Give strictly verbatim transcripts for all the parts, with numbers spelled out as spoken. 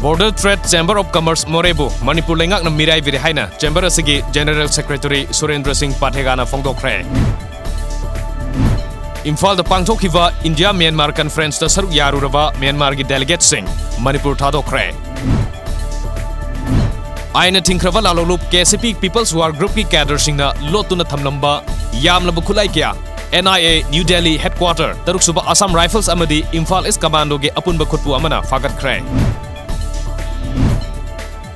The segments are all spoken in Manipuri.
Border Trade Chamber of Commerce ꯃꯣꯔꯦꯕꯨ Manipur ꯂꯩꯉꯥꯛꯅ ꯃꯤꯔꯥꯏꯕꯤꯔꯦ ꯍꯥꯏꯅ Chamber ꯑꯁꯤꯒꯤ General Secretary ꯁꯨꯔꯦꯟꯗ꯭ꯔ ꯁꯤꯡ ꯄꯥꯊꯦꯒꯥꯅ ꯐꯣꯡꯗꯣꯛꯈ꯭ꯔꯦ꯫ ꯏꯝꯐꯥꯜꯗ ꯄꯥꯡꯊꯣꯛꯈꯤꯕ ꯏꯟꯗꯤꯌꯥ ꯃ꯭ꯌꯥꯟꯃꯥꯔ conference ꯇ ꯁꯔꯨꯛ ꯌꯥꯔꯨꯔꯕ ꯃ꯭ꯌꯥꯟꯃꯥꯔꯒꯤ delegates ꯁꯤꯡ ꯃꯅꯤꯄꯨꯔ ꯊꯥꯗꯣꯛꯈ꯭ꯔꯦ꯫ ꯑꯥꯏꯟꯅ ꯊꯤꯡꯈ꯭ꯔꯕ ꯂꯥꯂꯣꯡꯂꯨꯞ K S P People's War Group ꯀꯤ cadre ꯁꯤꯡꯅ ꯂꯣꯠꯇꯨꯅ ꯊꯝꯂꯝꯕ ꯌꯥꯝꯂꯕ ꯈꯨꯠꯂꯥꯏ ꯀꯌꯥ N I A New Delhi headquarter, ꯇꯔꯨꯛꯁꯨꯕ Assam Rifles ꯑꯃꯗꯤ Imphal East Commando ꯒꯤ ꯑꯄꯨꯟꯕ ꯈꯨꯠꯄꯨ ꯑꯃꯅ ꯐꯥꯒꯠꯈ꯭ꯔꯦ꯫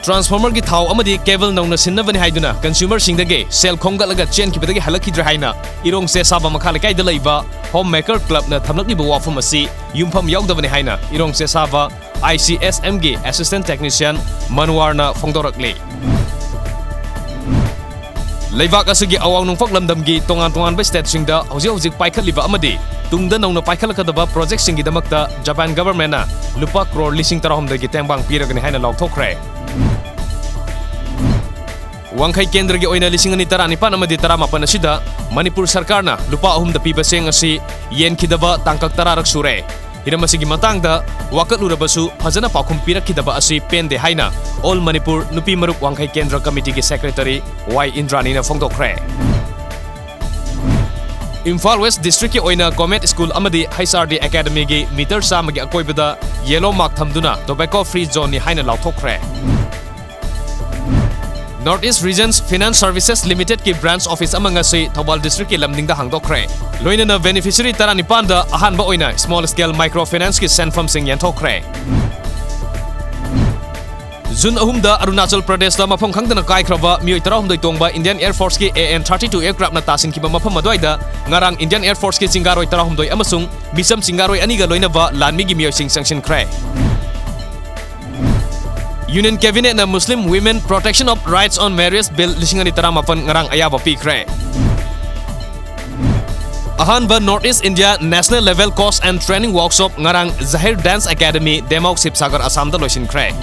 Transformer ꯒꯤ ꯊꯥꯎ ꯑꯃꯗꯤ cable ꯅꯧꯅ ꯁꯤꯟꯅꯕꯅꯤ ꯍꯥꯏꯗꯨꯅ consumer ꯁꯤꯡꯗꯒꯤ ꯁꯦꯜ ꯈꯣꯝꯒꯠꯂꯒ ꯆꯦꯟꯈꯤꯕꯗꯒꯤ ꯍꯜꯂꯛꯈꯤꯗ꯭ꯔꯦ ꯍꯥꯏꯅ ꯏꯔꯣꯡ ꯆꯦꯁꯥꯕ ꯃꯈꯥ ꯂꯩꯀꯥꯏꯗ ꯂꯩꯕ Home Maker Club ꯅ ꯊꯝꯂꯛꯂꯤꯕ ꯋꯥꯐꯝ ꯑꯁꯤ ꯌꯨꯝꯐꯝ ꯌꯥꯎꯗꯕꯅꯤ ꯍꯥꯏꯅ ꯏꯔꯣꯡ ꯆꯦꯁꯥꯕ I C S M ꯒꯤ assistant technician ꯃꯟꯋꯥꯔꯅ ꯐꯣꯡꯗꯣꯔꯛꯂꯤ꯫ ꯂꯩꯕꯥꯛ ꯑꯁꯤꯒꯤ ꯑꯋꯥꯡ ꯅꯣꯡꯄꯣꯛ ꯂꯝꯗꯝꯒꯤ ꯇꯣꯉꯥꯟ ꯇꯣꯉꯥꯟꯕ state ꯁꯤꯡꯗ ꯍꯧꯖꯤꯛ ꯍꯧꯖꯤꯛ ꯄꯥꯏꯈꯠꯂꯤꯕ ꯑꯃꯗꯤ ꯇꯨꯡꯗ ꯅꯧꯅ ꯄꯥꯏꯈꯠꯂꯛꯀꯗꯕ project ꯁꯤꯡꯒꯤꯗꯃꯛꯇ Japan government ꯅ ꯂꯨꯄꯥ ꯀ꯭ꯔꯣꯔ ꯂꯤꯁꯤꯡ ꯇꯔꯥꯍꯨꯝꯗꯣꯏꯒꯤ ꯇꯦꯡꯕꯥꯡ ꯄꯤꯔꯒꯅꯤ ꯍꯥꯏꯅ ꯂꯥꯎꯊꯣꯛꯈ꯭ꯔꯦ꯫ ꯋꯥꯡꯈꯩ ꯀꯦꯟꯗ꯭ꯔꯒꯤ ꯑꯣꯏꯅ ꯂꯤꯁꯤꯡ ꯑꯅꯤ ꯇꯔꯥꯅꯤꯄꯥꯟ ꯑꯃꯗꯤ ꯇꯔꯥꯃꯥꯄꯟ ꯑꯁꯤꯗ ꯃꯅꯤꯄꯨꯔ ꯁꯔꯀꯥꯔꯅ ꯂꯨꯄꯥ ꯑꯍꯨꯝꯗ ꯄꯤꯕ ꯆꯦꯡ ꯑꯁꯤ ꯌꯦꯟꯈꯤꯗꯕ ꯇꯥꯡꯀꯛ ꯇꯔꯥꯔꯛ ꯁꯨꯔꯦ꯫ ꯍꯤꯔꯝ ꯑꯁꯤꯒꯤ ꯃꯇꯥꯡꯗ ꯋꯥꯀꯠꯂꯨꯔꯕꯁꯨ ꯐꯖꯅ ꯄꯥꯎꯈꯨꯝ ꯄꯤꯔꯛꯈꯤꯗꯕ ꯑꯁꯤ ꯄꯦꯟꯗꯦ ꯍꯥꯏꯅ All Manipur ꯅꯨꯄꯤ ꯃꯔꯨꯞ ꯋꯥꯡꯈꯩ ꯀꯦꯟꯗ꯭ꯔ committee ꯒꯤ secretary ꯋꯥꯏ ꯏꯟꯗ꯭ꯔꯥꯅꯤꯅ ꯐꯣꯡꯗꯣꯛꯈ꯭ꯔꯦ꯫ ꯏꯝꯐꯥꯜ West district ꯀꯤ ꯑꯣꯏꯅ Comet School ꯑꯃꯗꯤ H R D Academy ꯒꯤ meter ꯆꯥꯝꯃꯒꯤ ꯑꯀꯣꯏꯕꯗ yellow mark ꯊꯝꯗꯨꯅ tobacco free zone ꯅꯤ ꯍꯥꯏꯅ ꯂꯥꯎꯊꯣꯛꯈ꯭ꯔꯦ꯫ North East Regions Finance Services Limited ꯀꯤ branch office ꯑꯃ ꯉꯁꯤ ꯊꯧꯕꯥꯜ district ꯀꯤ ꯂꯝꯗꯤꯡꯗ ꯍꯥꯡꯗꯣꯛꯈ꯭ꯔꯦ꯫ ꯂꯣꯏꯅꯅ beneficiary ꯇꯔꯥꯅꯤꯄꯥꯟꯗ ꯑꯍꯥꯟꯕ ꯑꯣꯏꯅ small scale micro finance ꯀꯤ ꯁꯦꯟꯐꯝꯁꯤꯡ ꯌꯦꯟꯊꯣꯛꯈ꯭ꯔꯦ꯫ ꯖꯨꯟ ꯑꯍꯨꯝꯗ ꯑꯔꯨꯅꯥꯆꯜ ꯄ꯭ꯔꯗꯦꯁꯇ ꯃꯐꯝ ꯈꯪꯗꯅ ꯀꯥꯏꯈ꯭ꯔꯕ ꯃꯤꯑꯣꯏ ꯇꯔꯥꯍꯨꯝꯗꯣꯏ ꯇꯣꯡꯕ Indian Air Force ꯀꯤ A N thirty-two aircraft ꯅ ꯇꯥꯁꯤꯟꯈꯤꯕ ꯃꯐꯝ ꯑꯗꯨꯋꯥꯏꯗ ꯉꯔꯥꯡ Indian Air Force ꯀꯤ ꯆꯤꯡꯒꯥꯔꯣꯏ ꯇꯔꯥꯍꯨꯝꯗꯣꯏ ꯑꯃꯁꯨꯡ ꯃꯤꯆꯝ ꯆꯤꯡꯒꯥꯔꯣꯏ ꯑꯅꯤꯒ ꯂꯣꯏꯅꯕ ꯂꯥꯟꯃꯤꯒꯤ ꯃꯤꯑꯣꯏꯁꯤꯡ ꯆꯪꯁꯤꯟꯈ꯭ꯔꯦ꯫ Union Cabinet ꯅ Muslim Women Protection of Rights on Marriage Bill ꯂꯤꯁꯤꯡ ꯑꯅꯤ ꯇꯔꯥꯃꯥꯄꯟ ꯉꯔꯥꯡ ꯑꯌꯥꯕ ꯄꯤꯈ꯭ꯔꯦ꯫ ꯑꯍꯥꯟꯕ North East India National Level Course and Training Workshop ꯉꯔꯥꯡ Zahir Dance Academy, ꯗꯦꯃꯧ, ꯁꯤꯕꯁꯥꯒꯔ, ꯑꯁꯥꯝꯗ ꯂꯣꯏꯁꯤꯟꯈ꯭ꯔꯦ꯫